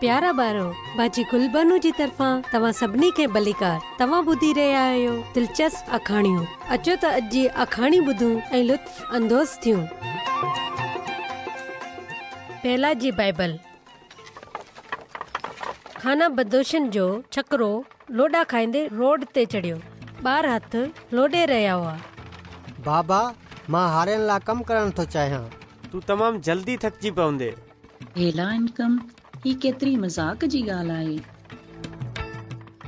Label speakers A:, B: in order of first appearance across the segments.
A: پيارا ٻارو، باجي گلبانو جي طرفان توهان سڀني کي ڀليڪار. توهان ٻڌي رهيا آهيو دلچسپ آکاڻيون. اچو ته اڄ جي آکاڻي ٻڌون ۽ لطف اندوز ٿيون. بيلا جي بائيبل. خانه بدوشن جو ڇڪرو لوڏا کائيندي روڊ تي چڙهيو. ٻار هٿ لوڏي رهيا هئا.
B: بابا، مان هارين لاء ڪم ڪرڻ ٿو چاهيان.
C: تون تمام جلدي ٿڪجي پوندين.
D: بيلا انڪم، هي ڪيتري مذاق جي ڳالهه آهي.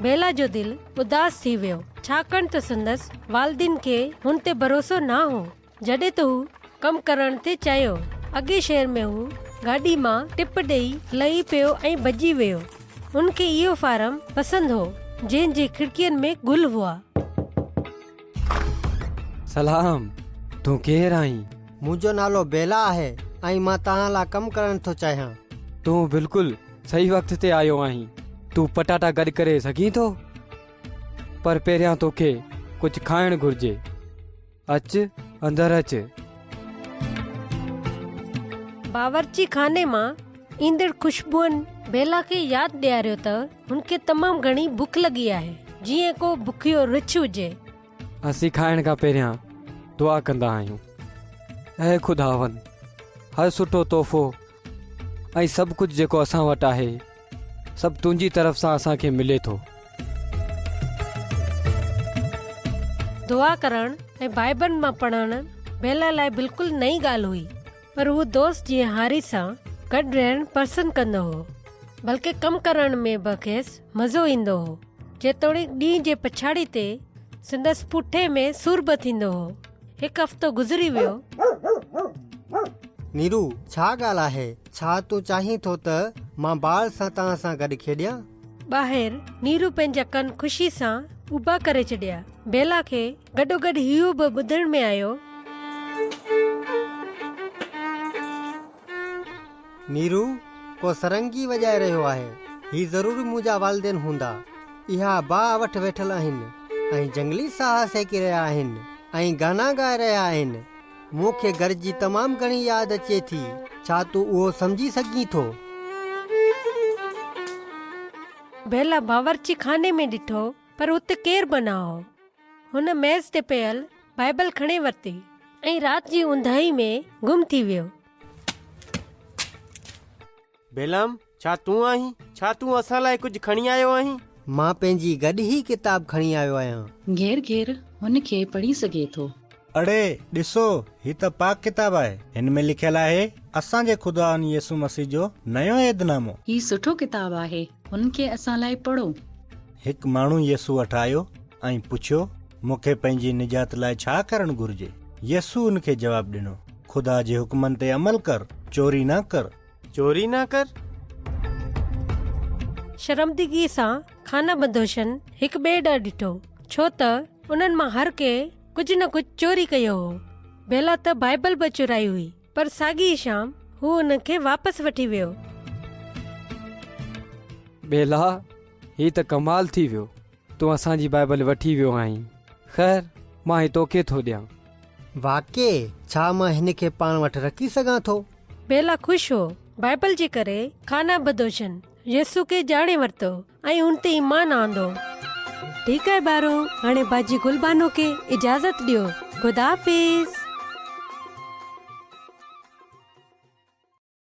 A: بيلا جو دل اداس ٿي ويو، ڇاڪاڻ ته سندس والدين کي هن تي ڀروسو نه هو. جڏهن ته هو ڪم ڪرڻ ٿي چاهيو. اڳئين شهر ۾ هو گاڏي مان ٽپ ڏئي لهي پيو ۽ ڀڄي ويو. هن کي اهو فارم پسند هو، جنهن جي کڙڪين ۾ گل هئا.
E: سلام، تون ڪير آهين؟
B: منهنجو نالو بيلا آهي ۽ مان توهان لاء ڪم ڪرڻ ٿو چاهيان.
E: تون بلڪل صحيح وقت تي آيو آهين. تون پٽاٽا گڏ ڪري سگهين ٿو؟ پر پهريان توکي ڪجهه کائڻ گهرجي. اچ، اندر اچ.
A: باورچي خاني مان ايندڙ خوشبوئن بيلا کي ياد ڏياريو ته هن کي تمام گهڻي بک لڳي آهي، جيئن ڪو بکيو رڇ هجي.
E: اسين کائڻ کان پهريان دعا ڪندا آهيون. اي خداوند، هر سٺو تحفو ۽ سڀ ڪجهه جيڪو اسان وٽ آهي، سڀ تنهنجي طرف سان اسان کي ملي ٿو.
A: دعا ڪرڻ ۽ بائيبل مان پڙهڻ بيلا لاء بلڪل نئين ڳالهه هئي، پر هو دوست جيئن هاري سان گڏ رهڻ پسند ڪندو هو، بلڪه ڪم ڪرڻ ۾ به کيس مزو ايندو هو. جيتوڻيڪ ڏينهن جي پڇاڙي تي سندس پٺي ۾ سور به ٿيندو هو. هڪ هفتو گذري ويو.
B: نيرو، ڇا ڳالهه آهي؟ ڇا تون چاهين ٿو ته مان بال سان توهان سان گڏ کيڏيان؟
A: ٻاهر نيرو پنهنجا ڪن خوشي سان اڀا ڪري ڇڏيا. بيلا کي گڏوگڏ اهو به ٻڌڻ ۾ آيو.
B: نيرو، ڪو سرنگي وڄائي رهيو آهي. هي ضرور منهنجا والدين هوندا. اها باهه وٽ ويٺل آهن ۽ جهنگلي ساهه سيڪي رهيا آهن ۽ گانا ڳائي رهيا آهن. مون کي گهر جي تمام گهڻي ياد اچي ٿي. ڇا تون اهو سمجهي سگهين ٿو؟
A: بيلا باورچي خاني ۾ ڏٺو پر اتي ڪير به نه هو. هن ميز تي پيل بائيبل کڻي ورتي ۽ رات جي اونداهي ۾ گم ٿي ويو.
C: بيلام، ڇا تون آهين؟ ڇا تون اسان لاء ڪجهه کڻي آيو آهين؟
B: مان پنهنجي گڏ هي ڪتاب کڻي آيو آهيان.
D: گهر گهر هن کي پڙهي سگهي ٿو.
F: اڙي، ڏسو، هي ته پاڪ ڪتاب آهي. هن ۾ لکيل آهي، اسان جي خداوند يسوع مسيح جو نيو عهدنامو.
D: هي سٺو ڪتاب آهي. هن کي اسان لاء پڙهو.
F: هڪ ماڻهو يسوع وٽ آيو ۽ پڇيو، مون کي پنهنجي نجات لاء ڇا ڪرڻ گهرجي؟ يسوع ان کي جواب ڏنو، خدا جي حڪمن تي عمل ڪر، چوري نه ڪر.
C: چوري نه ڪر؟
A: شرمندگيء سان خانه بدوشن هڪ ٻئي ڏانهن ڏٺو، ڇو ته انهن مان هر ڪنهن ڪجهه نه ڪجهه چوري ڪيو هو. بيلا ته بائيبل به چورائي هئي. پر ساڳي ئي شام هو ان کي واپس وٺي ويو.
E: ٻيلا، هي ته ڪمال ٿي ويو، تون اسان جي بائيبل وٺي ويو آهين. خير، مان هي توکي ٿو ڏيان.
B: واقعي؟ ڇا مان هن کي پاڻ وٽ رکي سگهان ٿو؟
A: ٻيلا خوش هو. بائيبل جي ڪري خانه بدوشن يسوع کي ڄاڻي ورتو ۽ ان تي ايمان آندو. ٺيڪ آهي ٻارو، هاڻي باجي گل بانو کي اجازت ڏيو. خدا حافظ.